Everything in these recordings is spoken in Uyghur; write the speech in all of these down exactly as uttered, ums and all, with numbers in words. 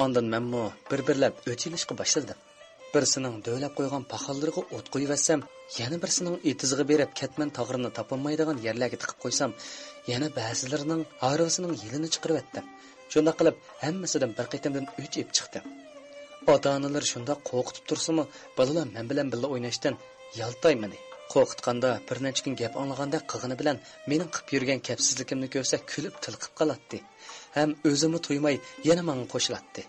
ئاندىن مەنمۇ بىر-بىرلەپ ئۆچ ئېلىشقا باشلىدىم. بىرسىنىڭ دۆۋىلەپ قويغان پاخاللىرىغا ئوت قويۇۋەتسەم، يەنە بىرسىنىڭ ئېتىزىغا بېرىپ كەتمەن تاغىرىنى تاپالمايدىغان يەرلەرگە تىقىپ قويسام، يەنە بەزىلىرىنىڭ ھارۋىسىنىڭ يېلىنى چىقىرىۋەتتىم. شۇنداق قىلىپ ھەممىسىدىن بىر قېتىمدىن ئۆچ ئېلىپ چىقتىم. ئاتا-ئانىلىرى شۇنداق قورقۇتۇپ تۇرسىمۇ، بالىلار مەن بىلەن بىللە ئويناشتىن يالتايمىدى. قورقۇتقاندا بىر نەچچە كۈن گەپ ئاڭلىغاندەك قىلغىنى بىلەن مېنىڭ قىلىپ يۈرگەن كەپسىزلىكىمنى كۆرسە كۈلۈپ تىلقىپ قالاتتى. ھەم ئۆزىمۇ تۇيماي يەنە ماڭا قوشۇلاتتى.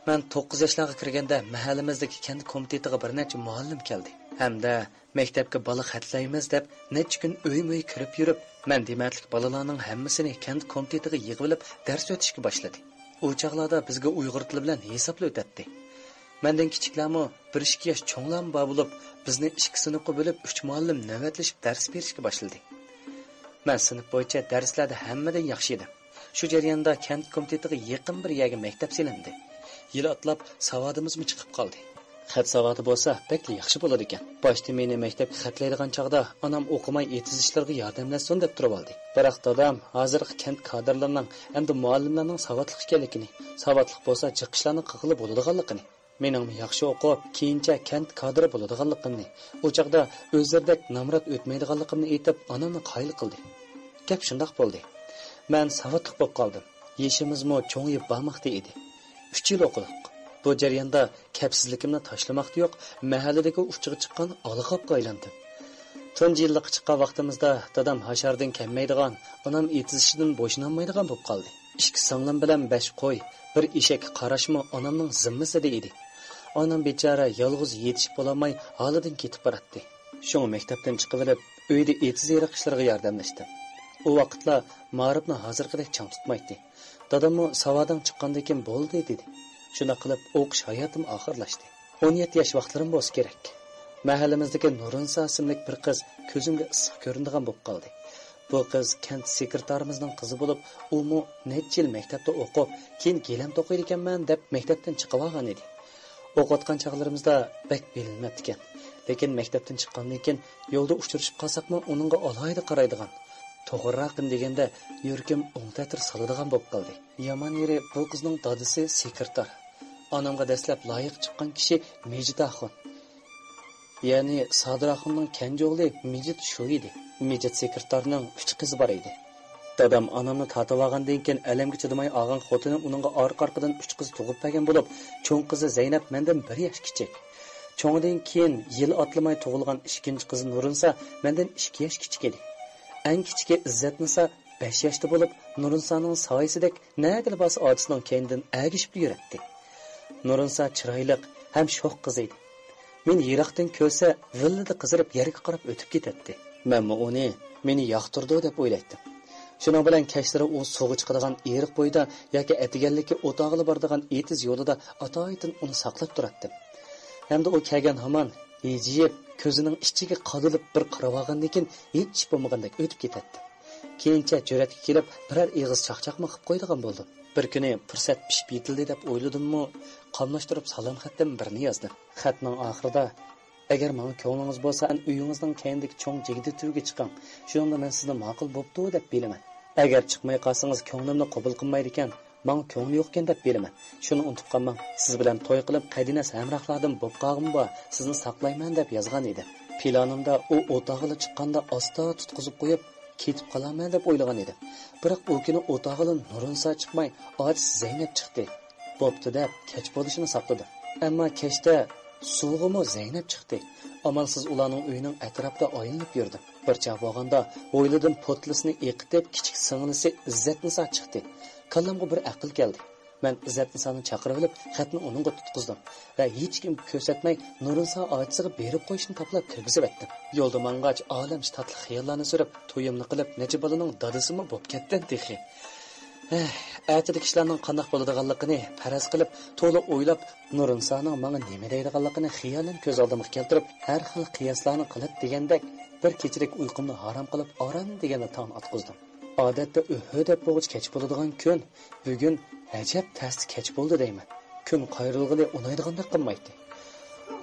مەن توققۇز ياشلارغا كىرگەندە مەھەللىمىزدىكى كەنت كومىتېتىغا بىر نەچچە مۇئەللىم كەلدى ھەمدە مەكتەپكە بالا خەتلەيمىز دەپ نەچچە كۈن ئۆيمۇ ئۆي كىرىپ يۈرۈپ، مەن دېمەتلىك بالىلارنىڭ ھەممىسىنى كەنت كومىتېتىغا يىغىۋېلىپ دەرس ئۆتۈشكە باشلىدى. ئۇ چاغلاردا بىزگە ئۇيغۇر تىلى بىلەن ھېسابلا ئۆتەتتى. مەندىن كىچىكلەرمۇ بىر ئىككى ياش چوڭلارمۇ بار بولۇپ، بىزنى ئىككى سىنىپقا بۆلۈپ ئۈچ مۇئەللىم نۆۋەتلىشىپ دەرس بېرىشكە باشلىدى. مەن سىنىپ بويىچە دەرسلەردە ھەممىدىن ياخشى ئىدىم. شۇ جەرياندا كەنت كومىتېتىغا يېقىن بىر يەرگە مەكتەپ سېلىندى. يىل ئاتلاپ ساۋادىمىزمۇ چىقىپ قالدى. خەت ساۋادى بولسا بەكلا ياخشى بولىدىكەن. باشتا مېنى مەكتەپكە خەتلەيدىغان چاغدا ئانام ئوقۇماي ئېتىز ئىشلىرىغا ياردەملەشسۇن دەپ تۇرۇۋالدى. بىراق دادام ھازىرقى كەنت كادىرلىرىنىڭ ھەمدە مۇئەللىملەرنىڭ ساۋاتلىق ئىكەنلىكىنى، ساۋاتلىق بولسا جىق ئىشلارنى قىلغىلى بولىدىغانلىقىنى، مېنىڭمۇ ياخشى ئوقۇپ، كېيىنچە كەنت كادىرى بولىدىغانلىقىمنى، ئۇ چاغدا ئۆزلىرىدەك نامرات ئۆتمەيدىغانلىقىمنى ئېيتىپ، ئانامنى قايىل قىلدى. گەپ شۇنداق بولدى. مەن ساۋاتلىق بولۇپ قالدىم. يېشىمىزمۇ چوڭىيىپ بارماقتا ئىدى. ئۈچ يىل ئوقۇدۇق. بۇ جەرياندا كەپسىزلىكىمنى تاشلىماقتا يوق، مەھەللىدىكى ئۇچىغا چىققان ئالا قاپقا ئايلاندىم. تۇنجى يىللىققا چىققان ۋاقتىمىزدا دادام ھاشاردىن كەلمەيدىغان، ئانام ئېتىز ئىشىدىن بوشىنالمايدىغان بولۇپ قالدى. ئىككى سىڭلىم بىلەن بەش قوي، بىر ئېشەككە قاراشمۇ ئانامنىڭ زىممىسىدە ئىدى. ئانام بىچارە يالغۇز يېتىشىپ بولالماي ھالىدىن كېتىپ باراتتى. شۇڭا مەكتەپتىن چىقىۋېلىپ، ئۆيدە ئېتىز ئېرىق ئىشلىرىغا ياردەملەشتىم. ئۇ ۋاقىتلار مائارىپنى ھازىرقىدەك چىڭ تۇتمايتتى. داداممۇ ساۋادىڭ چىققاندىن كېيىن بولدى دېدى. شۇنداق قىلىپ ئوقۇش ھاياتىم ئاخىرلاشتى. ئون يەتتە ياش ۋاقىتلىرىم بولسا كېرەك. مەھەللىمىزدىكى نۇرۇنىسا ئىسىملىك بىر قىز كۆزۈمگە ئىسسىق كۆرۈنىدىغان بولۇپ قالدى. بۇ قىز كەنت سېكرېتارىمىزنىڭ قىزى بولۇپ، ئۇمۇ نەچچە يىل مەكتەپتە ئوقۇپ، كېيىن گىلەم توقۇيدىكەنمەن دەپ مەكتەپتىن چىقىۋالغان ئىدى. ئوقۇۋاتقان چاغلىرىمىزدا بەك بىلىنمەپتىكەن. لېكىن مەكتەپتىن چىققاندىن كېيىن يولدا ئۇچرىشىپ قالساقمۇ ئۇنىڭغا ئالاھىدە قارايدىغان، توغرىراقىنى دېگەندە يۈرىكىم ئوڭ تەتۈر سالىدىغان بولۇپ قالدى. يامان يېرى بۇ قىزنىڭ دادىسى سېكرېتار. ئانامغا دەسلەپ لايىق چىققان كىشى مىجىت ئاخۇن. يەنى سادىر ئاخۇننىڭ كەنجى ئوغلى مىجىت شۇ ئىدى. مىجىت سېكرېتارنىڭ ئۈچ قىزى بار ئىدى. دادام ئانامنى تارتىۋالغاندىن كېيىن ئەلەمگە چىدىماي ئالغان خوتۇنى ئۇنىڭغا ئارقا-ئارقىدىن ئۈچ قىز تۇغۇپ بەرگەن بولۇپ، چوڭ قىزى زەينەپ مەندىن بىر ياش كىچىك. چوڭىدىن كېيىن يىل ئاتلىماي تۇغۇلغان ئىككىنچى قىزى نۇرۇنسا مەندىن ئىككى ياش كىچىك ئىدى. ئەڭ كىچىكى ئىززەتنىسا بەش ياشتا بولۇپ، نۇرۇنسانىڭ سايىسىدەك نەگىلا بارسا ئاچىسىنىڭ كەينىدىن ئەگىشىپلا يۈرەتتى. نۇرۇنسا چىرايلىق ھەم شوخ قىز ئىدى. مېنى يىراقتىن كۆرسە، ۋىللىدە قىزىرىپ يەرگە قاراپ ئۆتۈپ كېتەتتى. مەنمۇ ئۇنى مېنى ياقتۇرىدۇ دەپ ئويلايتتىم. شۇنىڭ بىلەن كەچلىرى ئۇ سۇغا چىقىدىغان ئېرىق بويىدا ياكى ئەتىگەنلىكى ئوتاغىلا بارىدىغان ئېتىز يولىدا ئاتايىتىن ئۇنى ساقلاپ تۇراتتىم. ھەمدە ئۇ كەلگەن ھامان ھىجىيىپ، كۆزىنىڭ ئىچىگە قادىلىپ بىر قاراۋالغاندىن كېيىن ھېچ ئىش بولمىغاندەك ئۆتۈپ كېتەتتى. كېيىنچە جۈرئەتكە كېلىپ، بىرەر ئېغىز چاقچاقمۇ قىلىپ قويىدىغان بولدۇم. بىر كۈنى پۇرسەت پىشىپ يېتىلدى دەپ ئويلىدىممۇ، قاملاشتۇرۇپ سالام خەتتىن بىرنى يازدىم. خەتنىڭ ئاخىرىدا، «ئەگەر ماڭا كۆڭلىڭىز بولسا، ئەنە ئۆيىڭىزنىڭ كەينىدىكى چوڭ جىگدە تۈۋىگە چىقىڭ. شۇنىڭدا مەن سىزنى ماقۇل بوپتۇ دەپ بىلىمەن. ئەگەر چىقماي قالسىڭىز، كۆڭلۈمنى قوبۇل قىلمايدىكەن، ماڭا كۆڭلى يوقكەن دەپ بىلىمەن. شۇنى ئۇنتۇپ قالماڭ. سىز بىلەن توي قىلىپ، قەدىناس ھەمراھلاردىن بوپ قالغۇم بار. سىزنى ساقلايمەن» دەپ يازغان ئىدىم. پىلانىمدا ئۇ ئوتاغىلا چىققاندا ئاستا تۇتقۇزۇپ قويۇپ، كېتىپ قالارمەن دەپ ئويلىغان ئىدىم. بىراق ئۇ كۈنى ئوتاغىلا نۇرۇنسا چىقماي، ئاچىسى زەينەپ چىقتى. بوپتۇ دەپ، كەچ بولۇشىنى ساقلىدىم. ئەمما كەچتە سۇغىمۇ زەينەپ چىقتى. ئامالسىز ئۇلارنىڭ ئۆيىنىڭ ئەتراپىدا ئايلىنىپ يۈردۈم. بىر چاغ بولغاندا ھويلىدىن پوتلىسىنى ئېقىتىپ، كىچىك سىڭلىسى ئىززەتنىسا چىقتى. كاللامغا بىر ئەقىل كەلدى. مەن ئىززەتنىسانى چاقىرىۋېلىپ، خەتنى ئۇنىڭغا تۇتقۇزدۇم ۋە ھېچكىمگە كۆرسەتمەي، نۇرۇنسا ئاچىسىغا بېرىپ قويۇشنى تاپىلاپ كىرگۈزۈۋەتتىم. يولدا ماڭغاچ، ئالەمچە تاتلىق خىياللارنى سۈرۈپ، تويۇمنى قىلىپ، نەچچە بالىنىڭ دادىسىمۇ بوپ كەتتىم تېخى. ھە، ئەتىدىكى ئىشلارنىڭ قانداق بولىدىغانلىقىنى پەرەز قىلىپ، تولا ئويلاپ، نۇرۇنسانىڭ ماڭا نېمە دەيدىغانلىقىنى خىيالەن كۆز ئالدىمغا كەلتۈرۈپ، ھەر خىل قىياسلارنى قىلىپ دېگەندەك، بىر كېچىلىك ئۇيقۇمنى ھارام قىلىپ، ئاران دېگەندە تاڭنى ئاتقۇزدۇم. ئادەتتە ئۆھھۆ دەپ بولغۇچە كەچ بولىدىغان كۈن، بۈگۈن ئەجەب تەستە كەچ بولدى دەيمەن. كۈن قايرىلغىلى ئۇنايدىغاندەك قىلمايتتى.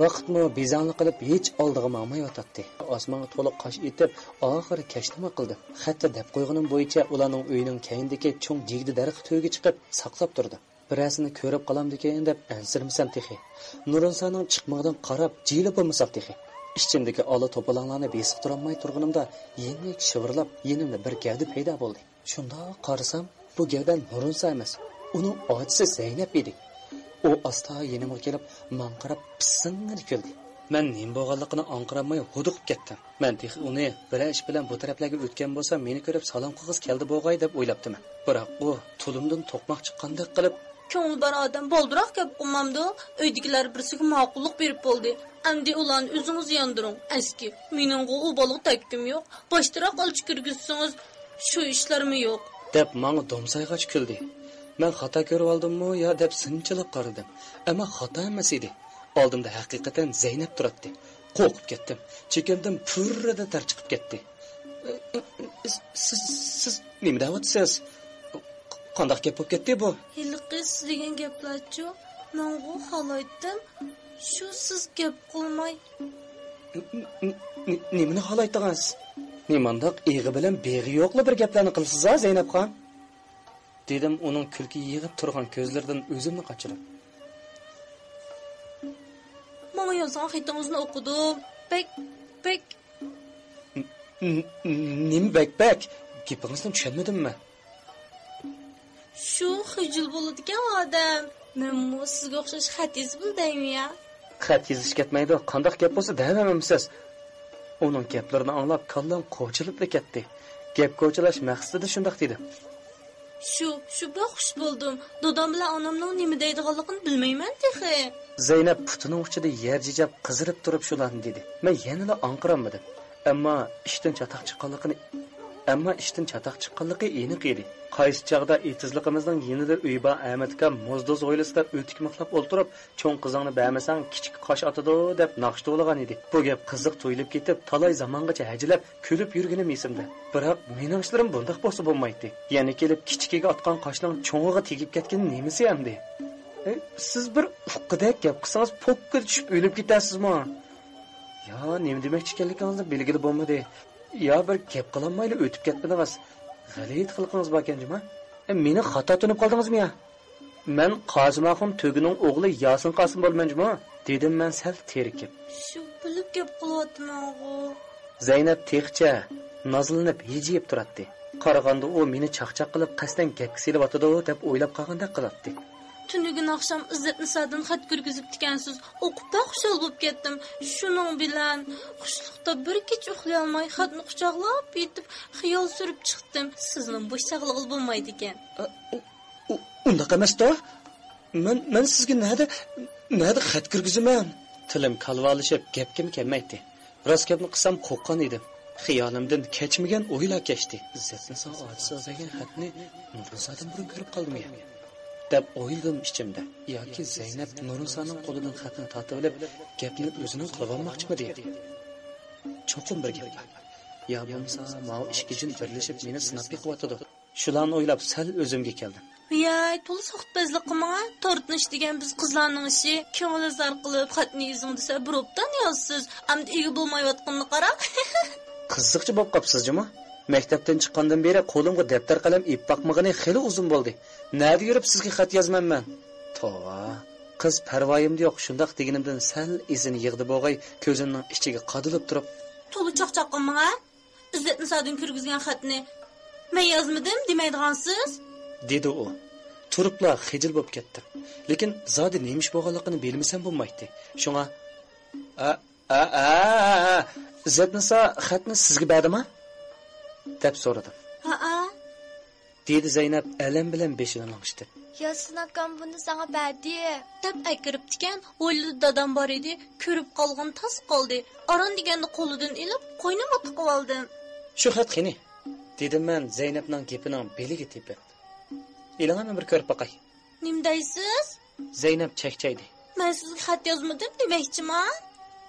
ۋاقىتمۇ بىزەڭلىك قىلىپ ھېچ ئالدىغا ماڭمايۋاتاتتى. ئاسمانغا تولا قاش ئېتىپ، ئاخىرى كەچنىمۇ قىلدىم. خەتتە دەپ قويغىنىم بويىچە ئۇلارنىڭ ئۆيىنىڭ كەينىدىكى چوڭ جىگدە دەرىخى تۈۋىگە چىقىپ ساقلاپ تۇردۇم. بىرەرسىنى كۆرۈپ قالامدىكىن دەپ ئەنسىرىمىسەم تېخى. نۇرۇنسانىڭ چىقمىقىدىن قاراپ جىيلىپ بولمىساق تېخى. ئىچىمدىكى ئالا توپىلاڭلارنى بېسىقتۇرالماي تۇرغىنىمدا يېنىك شىۋىرلاپ يېنىمدا بىر گەۋدە پەيدا بولدى. شۇنداق قارىسام، بۇ گەۋدە نۇرۇنسا ئەمەس، ئۇنىڭ ئاچىسى زەينەپ ئىدى. ئۇ ئاستا يېنىمغا كېلىپ، ماڭا قاراپ پىسسىڭىدە كۈلدى. مەن نېمە بولغانلىقىنى ئاڭقىرالماي ھودۇقۇپ كەتتىم. مەن تېخى ئۇنى بىرەر ئىش بىلەن بۇ تەرەپلەرگە ئۆتكەن بولسا، مېنى كۆرۈپ سالام قىلغۇسى كەلدى بولغاي دەپ ئويلاپتىمەن. بىراق ئۇ تۇلۇمدىن توقماق چىققاندەك قىلىپ، كۆڭلى بار ئادەم بالدۇراق گەپ قىلمامدۇ؟ ئۆيدىكىلەر بىرسىگە ماقۇللۇق بېرىپ بولدى. ئەمدى ئۇلارنى ئۆزىڭىز ياندۇرۇڭ. ئەسكى، مېنىڭغۇ ئۇ بالىغا تەگكۈم يوق. باشتىراق ئەلچى كىرگۈزسىڭىز، شۇ ئىشلارمۇ يوق. دەپ ماڭا دومسايغاچ كۈلدى. مەن خاتا كۆرۈۋالدىممۇ يا دەپ سىنچىلاپ قارىدىم. ئەمما خاتا ئەمەس ئىدى. ئالدىمدا ھەقىقەتەن زەينەپ تۇراتتى. قورقۇپ كەتتىم. چېكەمدىن پۈررىدە تەر چىقىپ كەتتى. سىز، سىز نېمە دەۋاتىسىز؟ قانداق گەپ بولۇپ كەتتى بۇ؟ ھېلىقى سىز دېگەن گەپلەرچۇ؟ مەنغۇ خالايتتىم. شۇ سىز گەپ قىلماي. ن-، ن-، ن-، نېمىنى خالايتتىڭىز؟ نېمانداق ئېغى بىلەن بېغى يوقلا بىر گەپلەرنى قىلىسىز-ھە، زەينەپ خان؟ دېدىم ئۇنىڭ كۈلكە يېغىپ تۇرغان كۆزلىرىدىن ئۆزۈمنى قاچۇرۇپ. ماڭا يازغان خېتىڭىزنى ئوقۇدۇم. بەك، بەك. ن-، ن-، نېمە بەك، بەك؟ گېپىڭىزنى چۈشەنمىدىممۇ؟ شۇ خىجىل بولىدىكەن ئادەم. مەنمۇ سىزگە ئوخشاش خەت يېزىپ دەيمەن يا. خەت يېزىش كەتمەيدۇ، قانداق گەپ بولسا دەۋەرمەمسىز؟ ئۇنىڭ گەپلىرىنى ئاڭلاپ كاللام قوچىلىپلا كەتتى. گەپ قوچىلاش مەقسىتىدە شۇنداق دېدىم. شۇ، شۇ بەك خۇش بولدۇم. دادام بىلەن ئانامنىڭ نېمە دەيدىغانلىقىنى بىلمەيمەن تېخى. زەينەپ پۇتىنىڭ ئۇچىدا يەر جىجاپ قىزىرىپ تۇرۇپ شۇلارنى دېدى. مەن يەنىلا ئاڭقىرالمىدىم. ئەمما ئىشتىن چاتاق چىققانلىقىنى، ئەمما ئىشتىن چاتاق چىققانلىقى ئېنىق ئىدى. قايسى چاغدا ئېتىزلىقىمىزنىڭ يېنىدا ئۆي بار ئەمەت ئاكام موزدوز ھويلىسىدا ئۆتۈك مىخلاپ ئولتۇرۇپ، چوڭ قىزىڭنى بەرمىسەڭ كىچىك قاش ئاتىدۇ دەپ ناخشا توۋلىغان ئىدى. بۇ گەپ قىزىق تۇيۇلۇپ كېتىپ، تالاي زامانغىچە ھەجىلەپ، كۈلۈپ يۈرگىنىم ئېسىمدە. بىراق مېنىڭ ئىشلىرىم بۇنداق بولسا بولمايتتى. يەنە كېلىپ كىچىكىگە ئاتقان قاشنىڭ چوڭىغا تېگىپ كەتكىنى نېمىسى ئەمدى؟ ئەي، سىز بىر ئۇققىدەك گەپ قىلسىڭىز، پوككىدە چۈشۈپ ئۆلۈپ كېتەرسىزمۇ؟ يا نېمە دېمەكچى ئىكەنلىكىڭىزنى بىلگىلى بولمىدى. يا بىر گەپ قىلالمايلا ئۆتۈپ كەتمىدىڭىز. غەلىتە قىلىقىڭىز باركەن جۇما. ئە، مېنى خاتا تونۇپ قالدىڭىزمۇ يا؟ مەن قاسىم ئاخۇن تۆگىنىڭ ئوغلى ياسىن قاسىم بولىمەن جۇما، دېدىم مەن سەل تېرىكىپ. شۇ بىلىپ گەپ قىلىۋاتىمەنغۇ. زەينەپ تېخىچە نازلىنىپ ھىجىيىپ تۇراتتى. قارىغاندا ئۇ مېنى چاقچاق قىلىپ قەستەن گەپكە سېلىۋاتىدۇ دەپ ئويلاپ قالغاندەك قىلاتتى. تۈنۈگۈن ئاخشام ئىززەتنىسادىن خەت كىرگۈزۈپتىكەنسىز. ئوقۇپ بەك خۇشال بولۇپ كەتتىم. شۇنىڭ بىلەن خۇشلۇقتا بىر كېچە ئۇخلىيالماي خەتنى قۇچاقلاپ يېتىپ خىيال سۈرۈپ چىقتىم. سىزنىڭ بوش چاغلىغىلى بولمايدىكەن. ئۇ، ئۇ، ئۇنداق ئەمەستۇ. مەن، مەن سىزگە نەدە، نەدە خەت كىرگۈزىمەن؟ تىلىم كالۋالىشىپ گەپكىمۇ كەلمەيتتى. راست گەپنى قىلسام قورققان ئىدىم. خىيالىمدىن كەچمىگەن ئويلار كەچتى. ئىززەتنىسا ئاچىسىغا بەرگەن خەتنى نۇرنىسادىن بۇرۇن كۆرۈپ قالدىمۇ يا؟ دەپ ئويلىدىم ئىچىمدە. ياكى زەينەپ نۇرنىسانىڭ قولىدىن خەتنى تارتىۋېلىپ، گەپنى ئۆزىنىڭ قىلىۋالماقچىمىدى يا؟ چوقۇم بىر گەپ بار. يا بولمىسا ماۋۇ ئىككى جىن بىرلىشىپ مېنى سىناپ بېقىۋاتىدۇ. شۇلارنى ئويلاپ سەل ئۆزۈمگە كەلدىم. ۋىياي، تولا سوختپەزلىك قىلماڭ ھە. تارتىنىش دېگەن بىز قىزلارنىڭ ئىشى. كۆڭلى زار قىلىپ خەتنى يېزىڭ دېسە، بىر ئوبدان يازىسىز. ئەمدى ئىگە بولمايۋاتقىنىغا قاراڭ. قىزىقچى بولۇپ قاپسىز جۇمۇ. مەكتەپتىن چىققاندىن بېرى قولۇمغا دەپتەر قەلەم ئېلىپ باقمىغىنى خېلى ئۇزۇن بولدى. نەدە يۈرۈپ سىزگە خەت يازىمەن مەن؟ توۋا. قىز پەرۋايىمدا يوق شۇنداق دېگىنىمدىن سەل ئېسىنى يىغدى بوغاي، كۆزۈمنىڭ ئىچىگە قادىلىپ تۇرۇپ. تولا چاقچاق قىلماڭ ھە. ئىززەتنىسادىن كىرگۈزگەن خەتنى مەن يازمىدىم دېمەيدىغانسىز؟ دېدى ئۇ. تۇرۇپلا خىجىل بولۇپ كەتتىم. لېكىن زادى نېمە ئىش بولغانلىقىنى بىلمىسەم بولمايتتى. شۇڭا، ئە، ئە، ئە، ئە، ئە، ئىززەتنىسا خەتنى سىزگە بەردىما؟ دەپ سورىدىم. ھەئە. دېدى زەينەپ ئەلەم بىلەن بېشىنى لىڭشىتىپ. ياسىن ئاكام بۇنى ساڭا بەردى. دەپ ئەكىرىپتىكەن، ھويلىدا دادام بار ئىدى، كۆرۈپ قالغىنى تاس قالدى. ئاران دېگەندە قولىدىن ئېلىپ، قوينۇمغا تىقىۋالدىم. شۇ خەت قېنى؟ دېدىم مەن زەينەپنىڭ گېپىنىڭ بېلىگە تېپىپ. ئېلىڭە مەن بىر كۆرۈپ باقاي. نېمە دەيسىز؟ زەينەپ چەكچەيدى. مەن سىزگە خەت يازمىدىم دېمەكچىما؟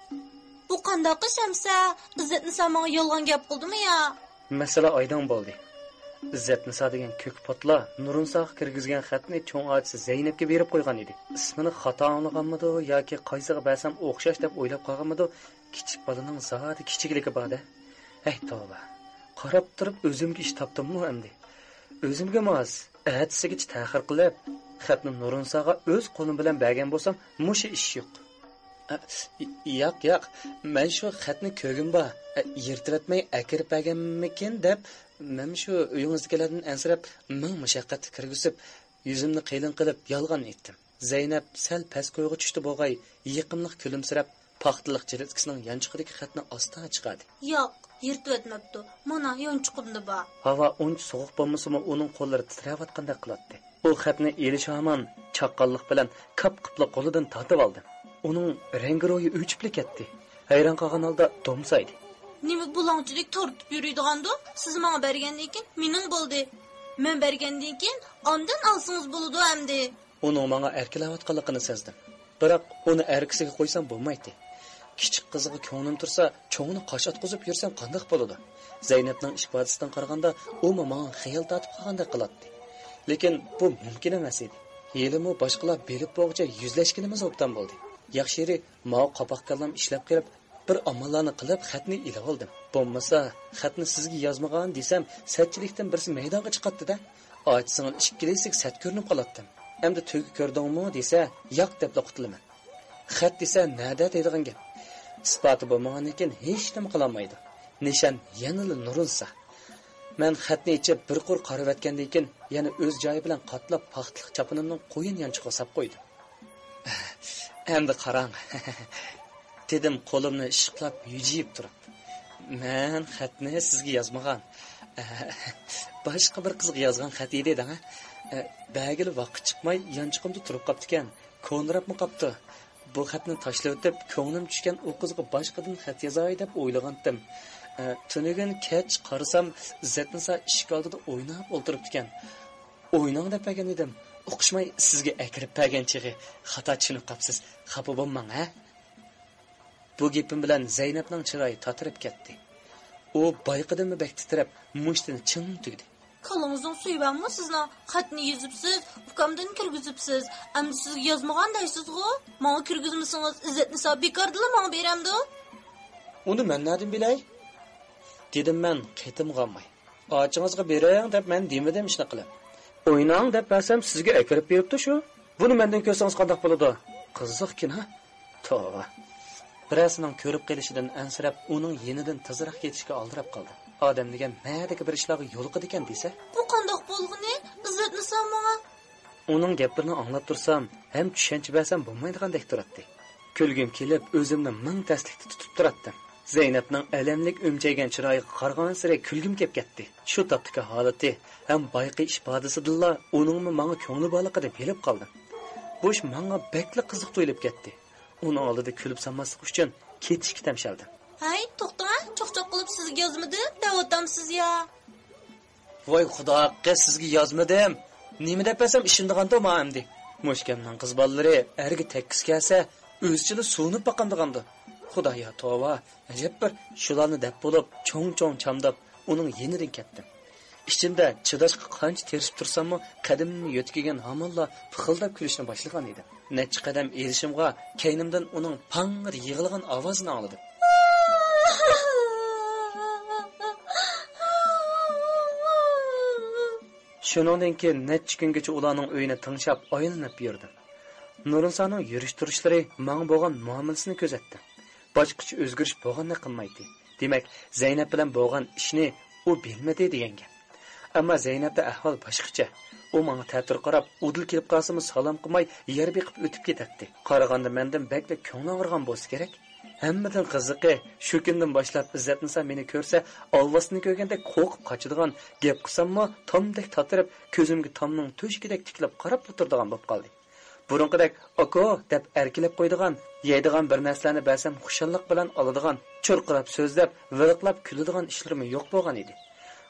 بۇ قانداق ئىش ئەمسە؟ ئىززەتنىسا ماڭا يالغان گەپ قىلدىمۇ يا؟ مەسىلە ئايدىڭ بولدى. ئىززەتنىسا دېگەن كۆكپوتلا نۇرنىساغا كىرگۈزگەن خەتنى چوڭ ئاچىسى زەينەپكە بېرىپ قويغان ئىدى. ئىسمىنى خاتا ئاڭلىغانمىدۇ ياكى قايسىغا بەرسەم ئوخشاش دەپ ئويلاپ قالغانمىدۇ؟ كىچىك بالىنىڭ زادى كىچىكلىكى بار-دە. ھەي توۋا، قاراپ تۇرۇپ ئۆزۈمگە ئىش تاپتىممۇ ئەمدى؟ ئۆزۈمگە ماس. ئەتىسىگىچە تەخىر قىلىپ، خەتنى نۇرۇنساغا ئۆز قولۇم بىلەن بەرگەن بولسام، مۇشۇ ئىش يوق. ئە، ياق، ياق، مەن شۇ خەتنى كۆرگۈم بار. ئە، يىرتىۋەتمەي ئەكىرىپ بەرگەنمىكىن دەپ، مەن شۇ ئۆيىڭىزدىكىلەردىن ئەنسىرەپ، مىڭ مۇشەققەتكە كىرگۈزۈپ، يۈزۈمنى قېلىن قىلىپ، يالغان ئېيتتىم. زەينەپ سەل پەس كويغا چۈشتى بولغاي، يېقىملىق كۈلۈمسىرەپ، پاختىلىق جىلىتكىسىنىڭ يانچۇقىدىكى خەتنى ئاستا چىقاردى. ياق، يىرتىۋەتمەپتۇ. مانا، يانچۇقۇمدا بار. ھاۋا ئۇنچە سوغۇق بولمىسىمۇ، ئۇنىڭ قوللىرى تىترەۋاتقاندەك قىلاتتى. ئۇ خەتنى ئېلىشى ھامان چاققانلىق بىلەن كاپ-قىپلا قولىدىن تارتىۋالدى. ئۇنىڭ رەڭگى روھى ئۆچۈپلا كەتتى. ھەيران قالغان ھالدا دومسايدى. نېمە بۇلاڭچىدەك تارتىپ يۈرىدىغاندۇ؟ سىز ماڭا بەرگەندىن كېيىن مېنىڭ بولدى. مەن بەرگەندىن كېيىن ئاندىن ئالسىڭىز بولىدۇ ئەمدى. ئۇنىڭ ماڭا ئەركىلەۋاتقانلىقىنى سەزدىم. بىراق ئۇنى ئەركىسىگە قويسام بولمايتتى. كىچىك قىزىغا كۆڭلۈم تۇرسا، چوڭىنى قاش ئاتقۇزۇپ يۈرسەم قانداق بولىدۇ؟ زەينەپنىڭ ئىپادىسىدىن قارىغاندا، ئۇمۇ ماڭا خىيال تارتىپ قالغاندەك قىلاتتى. لېكىن بۇ مۇمكىن ئەمەس ئىدى. ھېلىمۇ باشقىلار بىلىپ بولغۇچە يۈزلەشكىنىمىز ئوبدان بولدى. ياخشى يېرى، ماۋۇ قاپاق كاللام ئىشلەپ قېلىپ، بىر ئاماللارنى قىلىپ خەتنى ئېلىۋالدىم. بولمىسا، خەتنى سىزگە يازمىغان دېسەم، سەتچىلىكتىن بىرسى مەيدانغا چىقاتتى-دە. ئاچسىڭىز ئىككىلىسىگە سەت كۆرۈنۈپ قالاتتىم. ئەمدى تۆگە كۆردۈڭمۇ دېسە، ياق دەپلا قۇتۇلىمەن. خەت دېسە نەدە دەيدىغان گەپ. ئىسپاتى بولمىغاندىن كېيىن ھېچنېمە قىلالمايدۇ. نىشان يەنىلا نۇرۇنسا. مەن خەتنى ئېچىپ بىر قۇر قارىۋەتكەندىن كېيىن يەنە ئۆز جايى بىلەن قاتلاپ پاختىلىق چاپىنىمنىڭ قويۇن يانچۇقىغا ساپ قويدۇم. ئەمدى قاراڭ، دېدىم قولۇمنى ئىششىقلاپ يۈجىيىپ تۇرۇپ. مەن خەتنى سىزگە يازمىغان. باشقا بىر قىزغا يازغان خەت ئىدى دەڭە. بەرگىلى ۋاقىت چىقماي يانچۇقۇمدا تۇرۇپ قاپتىكەن. كونىراپمۇ قاپتۇ. بۇ خەتنى تاشلىۋېتىپ، كۆڭلۈم چۈشكەن ئۇ قىزغا باشقىدىن خەت يازاي دەپ ئويلىغانتىم. ئە، تۈنۈگۈن كەچ قارىسام، ئىززەتنىسا ئىشىك ئالدىدا ئويناپ ئولتۇرۇپتىكەن. ئويناڭ دەپ بەرگەن ئىدىم. ئوقۇشماي سىزگە ئەكىرىپ بەرگەن چېغى خاتا چۈشىنىپ قاپسىز. خاپا بولماڭ، ھە؟ بۇ گېپىم بىلەن زەينەپنىڭ چىرايى تاتىرىپ كەتتى. ئۇ بايىقىدىنمۇ بەك تىترەپ، مۇشتىنى چىڭ تۈگدى. كالىڭىزنىڭ سۈيى بارمۇ سىزنىڭ؟ خەتنى يېزىپسىز، ئۇكامدىن كىرگۈزۈپسىز. ئەمدى سىزگە يازمىغان دەيسىزغۇ؟ ماڭا كىرگۈزمىسىڭىز، ئىززەتنىسا بىكاردىلا ماڭا بېرەمدۇ؟ ئۇنى مەن نەدىن بىلەي؟ دېدىم مەن قېتىمغا ئالماي. ئاچىڭىزغا بېرىڭ دەپ مەن دېمىدىم ئىشنى قىلىپ. ئويناڭ دەپ بەرسەم سىزگە ئەكىرىپ بېرىپتۇ شۇ. بۇنى مەندىن كۆرسىڭىز قانداق بولىدۇ؟ قىزىقكىن ھە؟ توۋا. بىرەرسىنىڭ كۆرۈپ قېلىشىدىن ئەنسىرەپ، ئۇنىڭ يېنىدىن تېزراق كېتىشكە ئالدىراپ قالدىم. ئادەم دېگەن نەدىكى بىر ئىشلارغا يولۇقىدىكەن دېسە. بۇ قانداق بولغىنى؟ ئىززەتنىسا ماڭا. ئۇنىڭ گەپلىرىنى ئاڭلاپ تۇرسام، ھەم چۈشەنچە بەرسەم بولمايدىغاندەك تۇراتتى. كۈلگۈم كېلىپ، ئۆزۈمنى مىڭ تەسلىكتە تۇتۇپ تۇراتتىم. زەينەپنىڭ ئەلەملىك ئۈمچەيگەن چىرايىغا قارىغانسېرى كۈلگۈم كەپ كەتتى. شۇ تاپتىكى ھالىتى ھەم بايىقى ئىپادىسىدىنلا ئۇنىڭمۇ ماڭا كۆڭلى بارلىقىنى بىلىپ قالدىم. بۇ ئىش ماڭا بەكلا قىزىق تۇيۇلۇپ كەتتى. ئۇنىڭ ئالدىدا كۈلۈپ سالماسلىق ئۈچۈن كېتىشكە تەمشەلدىم. ھەي، توختاڭ ھە، چوقچاق قىلىپ سىزگە يازمىدىم دەۋاتامسىز يا؟ ۋاي خۇدا ھەققى، سىزگە يازمىدىم. نېمە دەپ بەرسەم ئىشىنىدىغاندۇ ما ئەمدى؟ مۇشۇ گەپنىڭ قىز بالىلىرى ئەرگە تەگكۈسى كەلسە، ئۆزىچىلا سۇنۇپ باقامدىغاندۇ؟ خۇدايا توۋا، ئەجەب بىر شۇلارنى دەپ بولۇپ، چوڭ-چوڭ چامداپ، ئۇنىڭ يېنىدىن كەتتىم. ئىچىمدە چىداشقا قانچە تىرىشىپ تۇرساممۇ، قەدىمىمنى يۆتكىگەن ھامانلا پىخىلداپ كۈلۈشنى باشلىغان ئىدىم. نەچچە قەدەم ئېلىشىمغا، كەينىمدىن ئۇنىڭ پاڭڭىدە يىغلىغان ئاۋازىنى ئاڭلىدىم. شۇنىڭدىن كېيىن نەچچە كۈنگىچە ئۇلارنىڭ ئۆيىنى تىڭشاپ ئايلىنىپ يۈردۈم. نۇرنىسانىڭ يۈرۈش-تۇرۇشلىرى، ماڭا بولغان مۇئامىلىسىنى كۆزەتتىم. باشقىچە ئۆزگىرىش بولغاندەك قىلمايتتى. دېمەك، زەينەپ بىلەن بولغان ئىشنى ئۇ بىلمىدى دېگەن گەپ. ئەمما زەينەپتە ئەھۋال باشقىچە. ئۇ ماڭا تەتۈر قاراپ، ئۇدۇل كېلىپ قالسىمۇ سالام قىلماي، يەر بېقىپ ئۆتۈپ كېتەتتى. قارىغاندا مەندىن بەكلا كۆڭلى ئاغرىغان بولسا كېرەك. ھەممىدىن قىزىقى، شۇ كۈندىن باشلاپ ئىززەتنىسا مېنى كۆرسە، ئالۋاستىنى كۆرگەندەك قورقۇپ قاچىدىغان، گەپ قىلساممۇ تامدەك تاتىرىپ، كۆزۈمگە تامنىڭ تۆشۈكىدەك تىكىلىپ قاراپلا تۇرىدىغان بولۇپ قالدى. بۇرۇنقىدەك «ئاكا» دەپ ئەركىلەپ قويىدىغان، يەيدىغان بىر نەرسىلەرنى بەرسەم خۇشاللىق بىلەن ئالىدىغان، چۇرقىراپ سۆزلەپ، ۋىلىقلاپ كۈلىدىغان ئىشلىرىمۇ يوق بولغان ئىدى.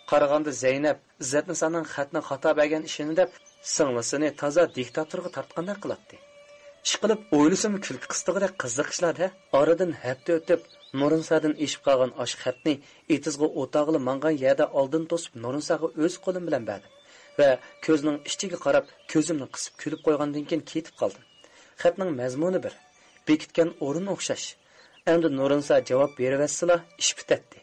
قارىغاندا زەينەپ، ئىززەتنىسانىڭ خەتنى خاتا بەرگەن ئىشىنى دەپ، سىڭلىسىنى تازا دىكتاتورغا تارتقاندەك قىلاتتى. ئىشقىلىپ ئويلىسىمۇ كۈلكە قىستىغۇدەك قىزىق ئىشلار-دە. ئارىدىن ھەپتە ئۆتۈپ، نۇرنىسادىن ئېشىپ قالغان ئاشۇ خەتنى ئېتىزغا ئوتاغىلى ماڭغان يەردە ئالدىنى توسۇپ نۇرنىساغا ئۆز قولۇم بىلەن بەردىم ۋە كۆزىنىڭ ئىچىگە قاراپ كۆزۈمنى قىسىپ كۈلۈپ قويغاندىن كېيىن كېتىپ قالدىم. خەتنىڭ مەزمۇنى بىر، بېكىتكەن ئورۇن ئوخشاش. ئەمدى نۇرنىسا جاۋاب بېرىۋەتسىلا ئىش پۈتەتتى.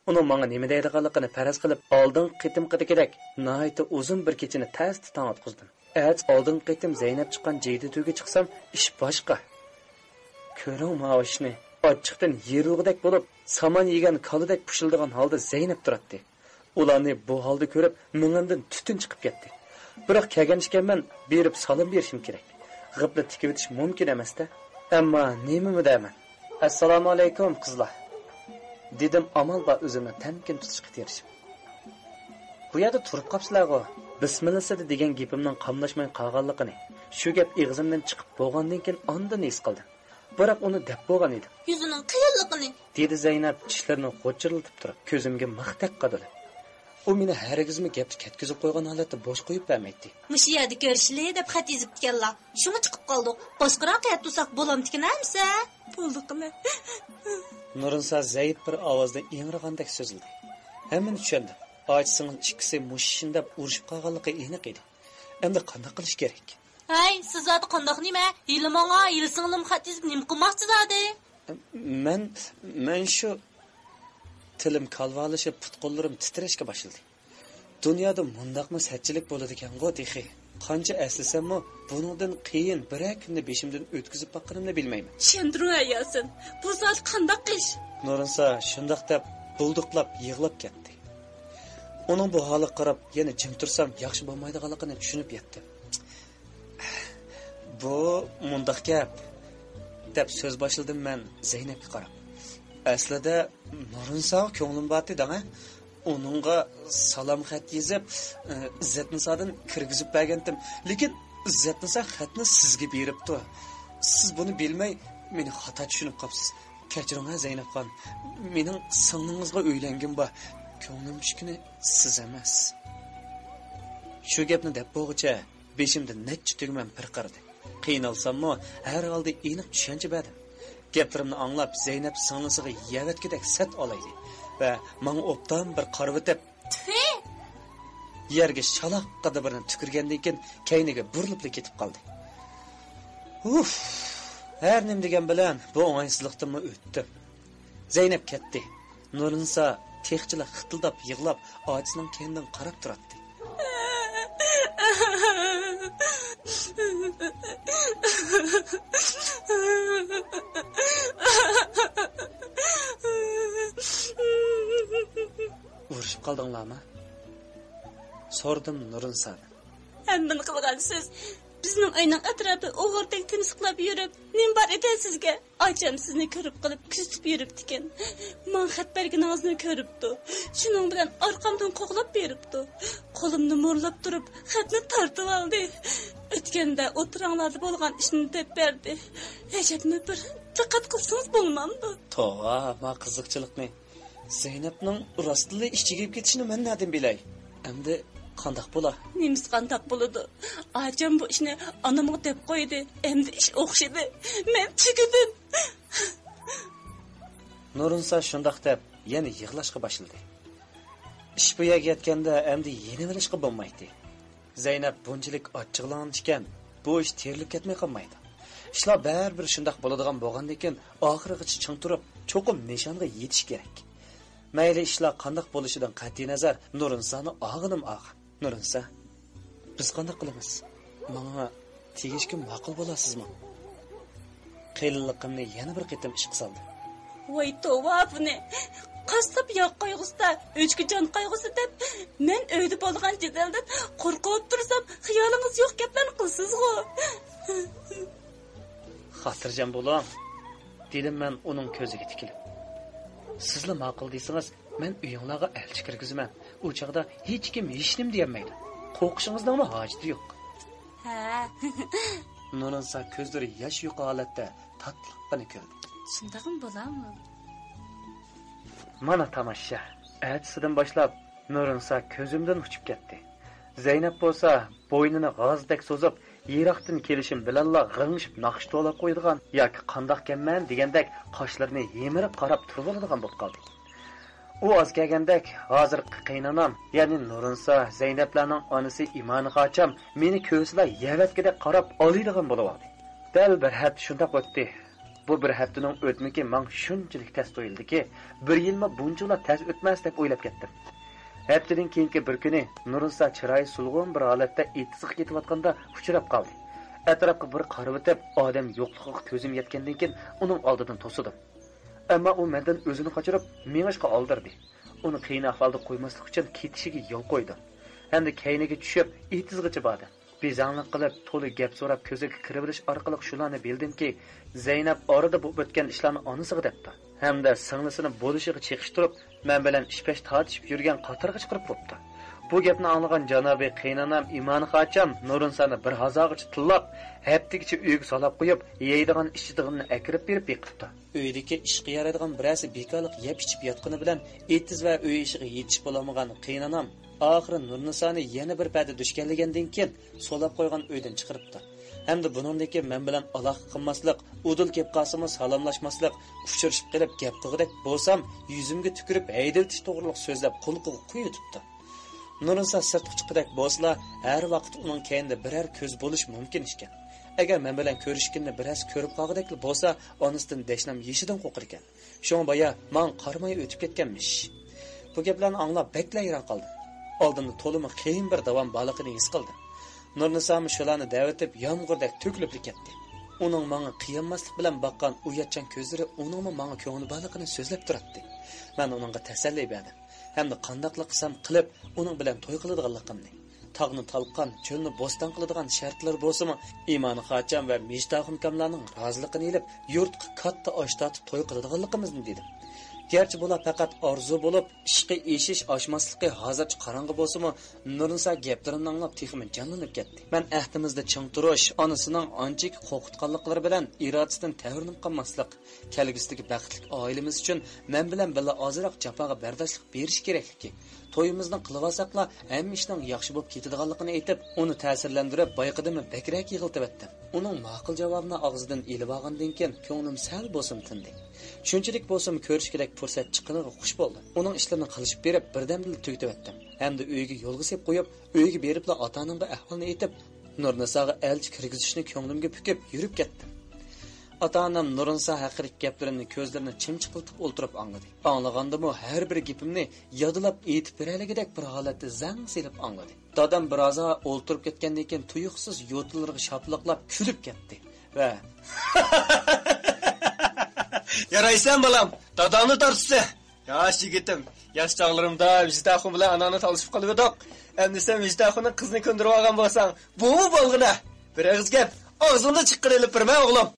ئۇنىڭ ماڭا نېمە دەيدىغانلىقىنى پەرەز قىلىپ، ئالدىنقى قېتىمقىدىكىدەك ناھايىتى ئۇزۇن بىر كېچىنى تەستە تاڭ ئاتقۇزدۇم. ئەتە ئالدىنقى قېتىم زەينەپ چىققان جىگدە تۈۋىگە چىقسام، ئىش باشقا. كۆرۈڭ ماۋۇ ئىشنى. ئاچچىقتىن يېرىلغۇدەك بولۇپ، سامان يېگەن كالىدەك پۇشۇلدىغان ھالدا زەينەپ تۇراتتى. ئۇلارنى بۇ ھالدا كۆرۈپ، مېڭەمدىن تۈتۈن چىقىپ كەتتى. بىراق كەلگەن ئىكەنمەن، بېرىپ سالام بېرىشىم كېرەك. غەپلەت تېگىۋېتىش مۇمكىن ئەمەستە. ئەمما نېمىمۇ دەيمەن؟ ئەسسالامۇ ئەلەيكۇم، قىزلار، دېدىم ئامال بار ئۆزۈمنى تەمكىن تۇتۇشقا تىرىشىپ. بۇ يەردە تۇرۇپ قاپسىلەرغۇ؟ بىسمىللىسىدە دېگەن گېپىمنىڭ قاملاشماي قالغانلىقىنى، شۇ گەپ ئېغىزىمدىن چىقىپ بولغاندىن كېيىن ئاندىن ھېس قىلدىم. بىراق ئۇنى دەپ بولغان ئىدىم. يۈزىنىڭ قىيىنلىقىنى، دېدى زەينەپ چىشلىرىنى غۇچۇرلىتىپ تۇرۇپ، كۆزۈمگە مىختەك قادىلىپ. ئۇ مېنى ھەرگىزمۇ گەپنى كەتكۈزۈپ قويغان ھالەتتە بوش قويۇپ بەرمەيتتى. مۇشۇ يەردە كۆرۈشىلى دەپ خەت يېزىپتىكەنلا. شۇڭا چىقىپ قالدۇق. باشقىراق يەردە تۇرساق بولامدىكىن ئەمىسە؟ بولدى قىلە. نۇرۇنسا زەئىپ بىر ئاۋازدا ئىڭرىغاندەك سۆزلىدى. ھەممىنى چۈشەندىم. ئاچا سىڭىل ئىككىسى مۇشۇ ئىشنى دەپ ئۇرۇشۇپ قالغانلىقى ئېنىق ئىدى. ئەمدى قانداق قىلىش كېرەك؟ ھەي، سىز زادى قانداق نېمە؟ ھېلى ماڭا، ھېلى سىڭلىمغا خەت يېزىپ نېمە قىلماقچى زادى؟ مەن، مەن شۇ، تىلىم كالۋالىشىپ، پۇت-قوللىرىم تىترەشكە باشلىدى. دۇنيادا مۇنداقمۇ سەتچىلىك بولىدىكەنغۇ تېخى. قانچە ئەسلىسەممۇ، بۇنىڭدىن قىيىن بىرەر كۈننى بېشىمدىن ئۆتكۈزۈپ باققىنىمنى بىلمەيمەن. چۈشەندۈرۈڭ ھە ياسىن، بۇ زادى قانداق ئىش؟ نۇرۇنسا شۇنداق دەپ بۇلدۇقلاپ يىغلاپ كەتتى. ئۇنىڭ بۇ ھالىغا قاراپ يەنە جىم تۇرسام ياخشى بولمايدىغانلىقىنى چۈشىنىپ يەتتىم. بۇ مۇنداق گەپ، دەپ سۆز باشلىدىم مەن زەينەپكە قاراپ. ئەسلىدە نۇرۇنساغا كۆڭلۈم بارتى دەڭە. ئۇنىڭغا سالام خەت يېزىپ، ئىززەتنىسادىن كىرگۈزۈپ بەرگەنتىم. لېكىن ئىززەتنىسا خەتنى سىزگە بېرىپتۇ. سىز بۇنى بىلمەي مېنى خاتا چۈشىنىپ قاپسىز. كەچۈرۈڭ ھە زەينەپخان. مېنىڭ سىڭلىڭىزغا ئۆيلەنگۈم بار. كۆڭلۈم چۈشكىنى سىز ئەمەس. شۇ گەپنى دەپ بولغۇچە بېشىمدا نەچچە تۈگمەن پىرقىرىدى. قىينالساممۇ، ھەر ھالدا ئېنىق چۈشەنچە بەردىم. گەپلىرىمنى ئاڭلاپ، زەينەپ سىڭلىسىغا يەۋەتكۈدەك سەت ئالايدى ۋە ماڭا ئوبدان بىر قارىۋېتىپ، تۈفى! يەرگە شالاققىدە بىرنى تۈكۈرگەندىن كېيىن، كەينىگە بۇرۇلۇپلا كېتىپ قالدى. ئۇف! ھەر نېمە دېگەن بىلەن بۇ ئوڭايسىزلىقتىنمۇ ئۆتتۈم. زەينەپ كەتتى. نۇرنىسا تېخىچىلا خىتىلداپ يىغلاپ، ئاچىسىنىڭ كەينىدىن قاراپ تۇراتتى. ئۇرۇشۇپ قالدىڭلارمۇ؟ سورىدىم نۇرنىسادىن. ھەممىنى قىلغان سىز. بىزنىڭ ئۆينىڭ ئەتراپى ئوغرىدەك تىمسىقلاپ يۈرۈپ، نېمە بار ئىكەن سىزگە؟ ئاچام سىزنى كۆرۈپ قېلىپ كۆزىتىپ يۈرۈپتىكەن. ماڭا خەت بەرگىنىڭىزنى كۆرۈپتۇ. شۇنىڭ بىلەن ئارقامدىن قوغلاپ بېرىپتۇ. قولۇمنى مورلاپ تۇرۇپ، خەتنى تارتىۋالدى. ئۆتكەندە ئوتتۇراڭلاردا بولغان ئىشنى دەپ بەردى. ئەجەبمۇ بىر، دىققەت قىلسىڭىز بولمامدۇ؟ توۋا، ما قىزىقچىلىقنى. زەينەپنىڭ راستلا ئىچىگە كېتىشىنى مەن نەدىن بىلەي؟ ئەمدى قانداق بولا؟ نېمىسى قانداق بولىدۇ؟ ئاچام بۇ ئىشنى ئانامغا دەپ قويدى. ئەمدى ئىش ئوخشىدى. مەن تۈگىدىم. نۇرنىسا شۇنداق دەپ، يەنە يىغلاشقا باشلىدى. ئىش بۇ يەرگە يەتكەندە ئەمدى يېنىۋېلىشقا بولمايتتى. زەينەپ بۇنچىلىك ئاچچىقلانغان ئىكەن، بۇ ئىش تېرىلىپ كەتمەي قالمايدۇ. ئىشلار بەرىبىر شۇنداق بولىدىغان بولغاندىكىن، ئاخىرىغىچە چىڭ تۇرۇپ، چوقۇم نىشانغا يېتىش كېرەك. مەيلى ئىشلار قانداق بولۇشىدىن قەتئىينەزەر، نۇرنىسانى ئالغىنىم ئالغان. نۇرنىسا، بىز قانداق قىلىمىز؟ ماڭا تېگىشكە ماقۇل بولارسىزمۇ؟ قېلىنلىقىمنى يەنە بىر قېتىم ئىشقا سالدىم. ۋاي توۋا بۇنى! قاسساپ ياغ قايغۇسىدا، ئۆچكە جان قايغۇسى دەپ، مەن ئۆيدە بولغان جېدەلدىن قورقۇپ تۇرسام، خىيالىڭىز يوق گەپلەرنى قىلىسىزغۇ! خاتىرجەم بولۇڭ، دېدىم مەن ئۇنىڭ كۆزىگە تىكىلىپ. سىزلا ماقۇل دېسىڭىز، مەن ئۆيۈڭلارغا ئەلچى كىرگۈزىمەن. ئۇ چاغدا ھېچكىم ھېچنېمە دېيەلمەيدۇ. قورقۇشىڭىزنىڭمۇ ھاجىتى يوق. ھە. نۇرنىسا كۆزلىرى ياش يۇقى ھالەتتە تاتلىققىنە كۈلدى. شۇنداقمۇ بولامۇ؟ مانا تاماشا. ئەتىسىدىن باشلاپ نۇرنىسا كۆزۈمدىن ئۇچۇپ كەتتى. زەينەپ بولسا بوينىنى غازدەك سوزۇپ، يىراقتىن كېلىشىم بىلەنلا غىڭشىپ ناخشا توۋلاپ قويىدىغان ياكى قانداقكەنمەن دېگەندەك قاشلىرىنى يىمىرىپ قاراپ تۇرۇۋالىدىغان بولۇپ قالدى. ئۇ ئاز كەلگەندەك ھازىرقى قېيىنئانام، يەنى نۇرنىسا، زەينەپلەرنىڭ ئانىسى ئىمانىغا ئاچام مېنى كۆرسىلا يەۋەتكۈدەك قاراپ ئالىدىغان بولۇۋالدى. دەل بىر ھەپتە شۇنداق ئۆتتى. بۇ بىر ھەپتىنىڭ ئۆتمىكى ماڭا شۇنچىلىك تەس تۇيۇلدىكى، بىر يىلمۇ بۇنچىلا تەس ئۆتمەس دەپ ئويلاپ كەتتىم. ھەپتىدىن كېيىنكى بىر كۈنى نۇرنىسا چىرايى سولغۇن بىر ھالەتتە ئېتىزغا كېتىۋاتقاندا ئۇچراپ قالدى. ئەتراپقا بىر قارىۋېتىپ، ئادەم يوقلۇقىغا كۆزۈم يەتكەندىن كېيىن ئۇنىڭ ئالدىدىن توسىدىم. ئەمما ئۇ مەندىن ئۆزىنى قاچۇرۇپ، مېڭىشقا ئالدىرىدى. ئۇنى قىيىن ئەھۋالدا قويماسلىق ئۈچۈن كېتىشىگە يول قويدۇم. ھەمدە كەينىگە چۈشۈپ، ئېتىزغىچە باردىم. بېزەڭلىك قىلىپ، تولا گەپ سوراپ، كۆزىگە كىرىۋېلىش ئارقىلىق شۇلارنى بىلدىمكى، زەينەپ ئارىدا بولۇپ ئۆتكەن ئىشلارنى ئانىسىغا دەپتۇ. ھەمدە سىڭلىسىنى بولۇشىغا چېقىشتۇرۇپ، مەن بىلەن ئىش-پەش تارتىشىپ يۈرگەن قاتارغا چىقىرىپ بوپتۇ. بۇ گەپنى ئاڭلىغان جانابىي قېيىنئانام ئىمانخاچام نۇرنىسانى بىر ھازاغىچە تىللاپ، ھەپتىگىچە ئۆيگە سولاپ قويۇپ، يەيدىغان، ئىچىدىغىنىنى ئەكىرىپ بېرىپ بېقىپتۇ. ئۆيدىكى ئىشقا يارايدىغان بىرەرسى بىكارلىق يەپ-ئىچىپ ياتقىنى بىلەن ئېتىز ۋە ئۆي ئىشىغا يېتىشىپ بولالمىغان قېيىنئانام ئاخىرى نۇرنىسانى يەنە بىر پەدە دۈچ كەللىگەندىن كېيىن، سولاپ قويغان ئۆيدىن چىقىرىپتۇ. ھەمدە بۇنىڭدىن كېيىن مەن بىلەن ئالاقە قىلماسلىق، ئۇدۇل كېلىپ قالسىمۇ سالاملاشماسلىق، ئۇچرىشىپ قېلىپ گەپ قىلغۇدەك بولسام، يۈزۈمگە تۈكۈرۈپ ھەيدىۋېتىش توغرىلىق سۆزلەپ قۇلىقىغا قۇيۇۋېتىپتۇ. نۇرنىسا سىرتقا چىققۇدەك بولسىلا، ھەر ۋاقىت ئۇنىڭ كەينىدە بىرەر كۆز بولۇشى مۇمكىن ئىكەن. ئەگەر مەن بىلەن كۆرۈشكىنىنى بىرەرسى كۆرۈپ قالغۇدەكلا بولسا، ئانىسىدىن دەشنام يېشىدىن قورقىدىكەن. شۇڭا بايا ماڭا قارىماي ئۆتۈپ كەتكەنمىش. بۇ گەپلەرنى ئاڭلاپ بەكلا ھەيران قالدىم. ئالدىمدا تولىمۇ قىيىن بىر داۋام بارلىقىنى ھېس قىلدىم. نۇرنىسامۇ شۇلارنى دەۋېتىپ يامغۇردەك تۆكۈلۈپلا كەتتى. ئۇنىڭ ماڭا قىيالماسلىق بىلەن باققان ئۇياتچان كۆزلىرى ئۇنىڭمۇ ماڭا كۆڭلى بارلىقىنى سۆزلەپ تۇراتتى. مەن ئۇنىڭغا تەسەللى بەردىم ھەمدە قانداقلا قىلسام قىلىپ ئۇنىڭ بىلەن توي قىلىدىغانلىقىمنى، تاغنى تالقان، چۆلنى بوستان قىلىدىغان شەرتلىرى بولسىمۇ، ئىمانى خاچام ۋە مىجداخۇنكاملارنىڭ رازىلىقىنى ئېلىپ، يۇرتقا كاتتا ئاش تارتىپ توي قىلىدىغانلىقىمىزنى دېدىم. گەرچە بۇلار پەقەت ئارزۇ بولۇپ، ئىشقا ئېشىش ئاشماسلىقى ھازىرچە قاراڭغۇ بولسىمۇ، نۇرنىسا گەپلىرىمنى ئاڭلاپ تېخىمۇ جانلىنىپ كەتتى. مەن ئەھدىمىزدە چىڭ تۇرۇش، ئانىسىنىڭ ئانچىكى قورقۇتقانلىقلىرى بىلەن ئىرادىسىدىن تەۋرىنىپ قالماسلىق، كەلگۈسىدىكى بەختلىك ئائىلىمىز ئۈچۈن مەن بىلەن بىللە ئازراق جاپاغا بەرداشلىق بېرىش كېرەكلىكى، تويىمىزنى قىلىۋالساقلا ھەممە ئىشنىڭ ياخشى بولۇپ كېتىدىغانلىقىنى ئېيتىپ، ئۇنى تەسىرلەندۈرۈپ، بايىقىدىنمۇ بەكرەك يىغلىتىۋەتتىم. ئۇنىڭ ماقۇل جاۋابىنى ئاغزىدىن ئېلىۋالغاندىن كېيىن، كۆڭلۈم سەل بولسىمۇ تىندى. شۇنچىلىك بولسىمۇ كۆرۈشكۈدەك پۇرسەت چىققىنىغا خۇش بولدۇم. ئۇنىڭ ئىشلىرىنى قىلىشىپ بېرىپ، بىردەمدىلا تۈگىتىۋەتتىم ھەمدە ئۆيگە يولغا سېلىپ قويۇپ، ئۆيگە بېرىپلا ئاتا-ئانامغا ئەھۋالنى ئېيتىپ، نۇرنىساغا ئەلچى كىرگۈزۈشنى كۆڭلۈمگە پۈكۈپ يۈرۈپ كەتتىم. ئاتا-ئانام نۇرنىسا ھەققىدىكى گەپلىرىمنى كۆزلىرىنى چىمچىقلىتىپ ئولتۇرۇپ ئاڭلىدى. ئاڭلىغاندىمۇ ھەر بىر گېپىمنى يادلاپ ئېيتىپ بېرەلىگۈدەك بىر ھالەتتە زەڭ سېلىپ ئاڭلىدى. دادام بىر ھازا ئولتۇرۇپ كەتكەندىن كېيىن تۇيۇقسىز يوتىلىرىغا شاپىلىقلاپ كۈلۈپ كەتتى ۋە يارايسەن بالام، داداڭنى تارتىسەن. ياش يىگىتىم، ياش چاغلىرىمدا ۋىجىتاخۇن بىلەن ئاناڭنى تالىشىپ قالىۋىدۇق. ئەمدى سەن ۋىجىتاخۇننىڭ قىزىنى كۆندۈرۈۋالغان بولساڭ، بۇمۇ بولغىنە. بىر ئېغىز گەپ ئاغزىڭدىن چىققىنى ئېلىپ بېرىمەن ئوغلۇم.